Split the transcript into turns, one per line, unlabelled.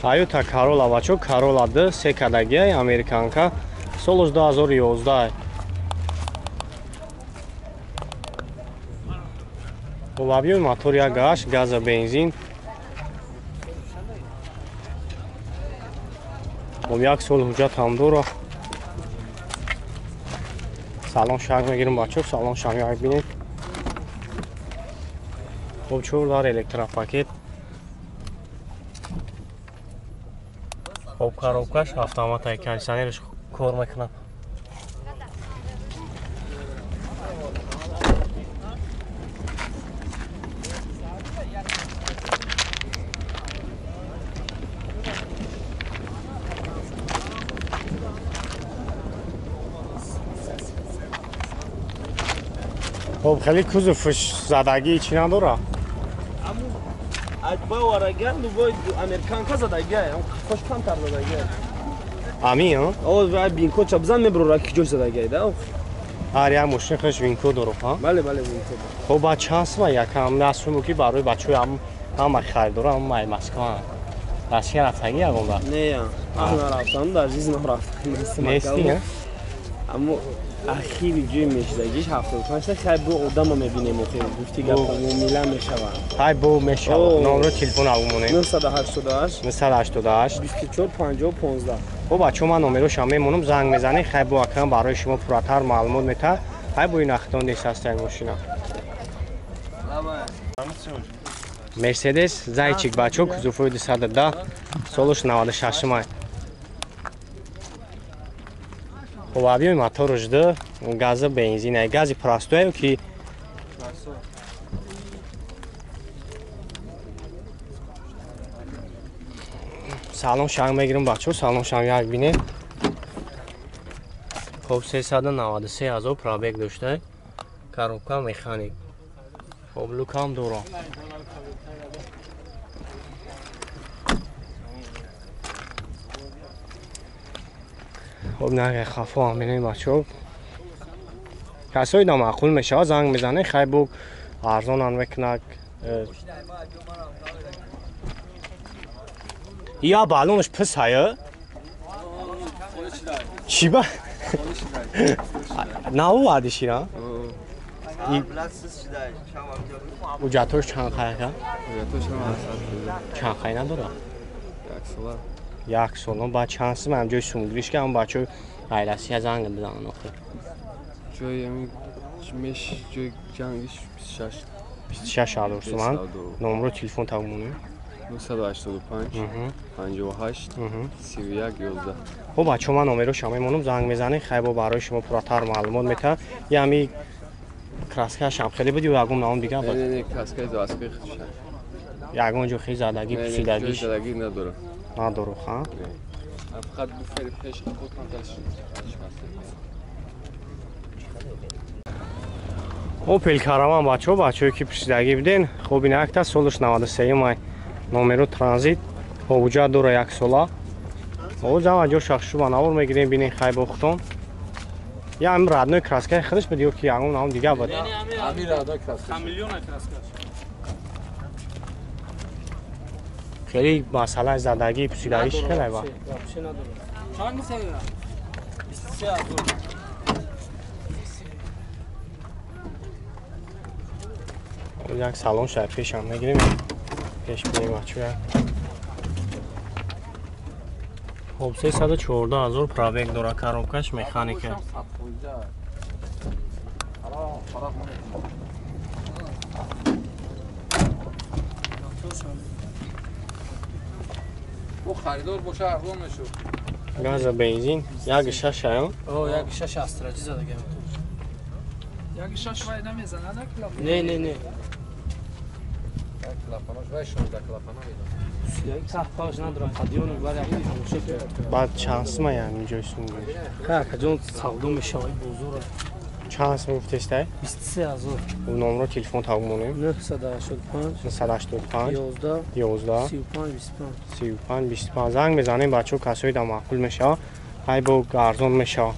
Toyota Corolla бачо, Corolla 2 се кадагия, американка, солаш 2011. Хоб, объёми мотор як гаш, газа бензин. Хоб, як сол ҳуҷҷат ҳам дора. Салон шак мегирим бачо, салон шак як бинед. Хоб, чор дар электропакет. Хоб, коробкаш автомат, кондиционерش кор мекунад. Хоб, хеле кузовш задагӣ чӣ надора?
Аҷба вараган, любой американка задагӣ, хош камтар задагӣ.
Ами, а?
О, вай винко чабзан меброра ки ҷош задагӣ, да?
Ҳар як мошин хош винко дору, ҳа?
Бале, бале, винко.
Хоб, ба чанд сима якам насуму ки барои бачаҳои ҳам ҳама харидора, ҳама Москва. Россия рафтагӣ ягон вақт?
Не, ах нарафтам, дар жизнь нарафтам.
Нести, а?
Аммо ахири ҷои мешидагиш 75 та хай бо одама мебинем, охи гуфти гап муомила мешавад.
Хай бо мешавад. Номро телефон агумонем.
988
988
24 50 15.
Хоб бачаҳо, ман номерошам мемонам, занг мезанед, хай бо акрам барои шумо пурратар маълумот метаҳад. Хай бо ин ахтон нест ҳастак мошина. Мерседес Зайчик бачаҳо, кузовҳои 210, солаш 96 май. Хоб, объёми мотораш ду, газа бензин, ай гази простой ки салон шанг мегирим бачаҳо, салон шанг як бинед. Хоб, 393 ҳазор пробег дошта, коробка механик. Хоб, люкам дора. Хоб, нага хафо ҳам бинед бачаҳо. Касои намаъқул мешавад, занг мезанед, хай бо арзонам мекунад. Я балонаш пис ҳая? Чӣ ба? Наоварди шира? Ҳуҷҷатҳош чанд хай ака? Чанд хай надора? Як сол. Ба чанд сим ҳам ҷои сумгириш ки ҳам бачаҳои ғайрасия занг бизананд охир.
Ҷои ҳамин меш ҷои ҷангиш 26.
26 ҳазор суман. Номро телефон тавонем.
985 58 31 11.
Хоб бачаҳо, ман номерошам мемонам, занг мезанед, хай бо барои шумо пурратар маълумот метаҳад. Я ҳами краскаашам хеле буд ё ягон наом дигар буд?
Не, не, краскаи заводской худша.
Ягон ҷо хел задагӣ, пусидагиш?
Задагӣ надорад.
Надору, ха?
Фақат буфери пеш худ камтар шикаста.
Опел Караван бачаҳо, бачаҳое ки пурсидагӣ буден, хоб ин якта солаш 93 май, номеро транзит, ҳуҷҷат дора як сола. О, зама ҷо шахшуба навор мегирем, бинен хай бохтон. Я ҳамин родной краскаи худаш буд ё ки ягон наом дигар буд?
Ҳамин родной краска.
Хеле масъалаи задагӣ, пусидагиш хеле ба.
Чанд гуфтед? 23 ҳазор.
Як салон шай пешам мегирем. Пеш бинем бачаҳо. Хоб, 314 ҳазор пробег дора, коробкаш механика.
О, харидор боша арзон мешуд.
Газа бензин як шаш аю?
О, як шаш астраҷи задагам.
Як шаш вай намезанад, на клапан?
Не, не, не.
Як клапанаш вай 16 клапана медад.
Як клапанаш надорам, падиону бар як тамошо.
Баъд чанд сима яъне ҷои сумгириш?
Ха, акаҷон, савдо мешавад бозора.
Чанд сима гуфтестай?
23 ҳазор.
Номро телефон тавонем.
985
985
11
11
35 25
35 25. Занг мезанем бачаҳо, касои да маъқул мешавад, хай бо арзон мешавад.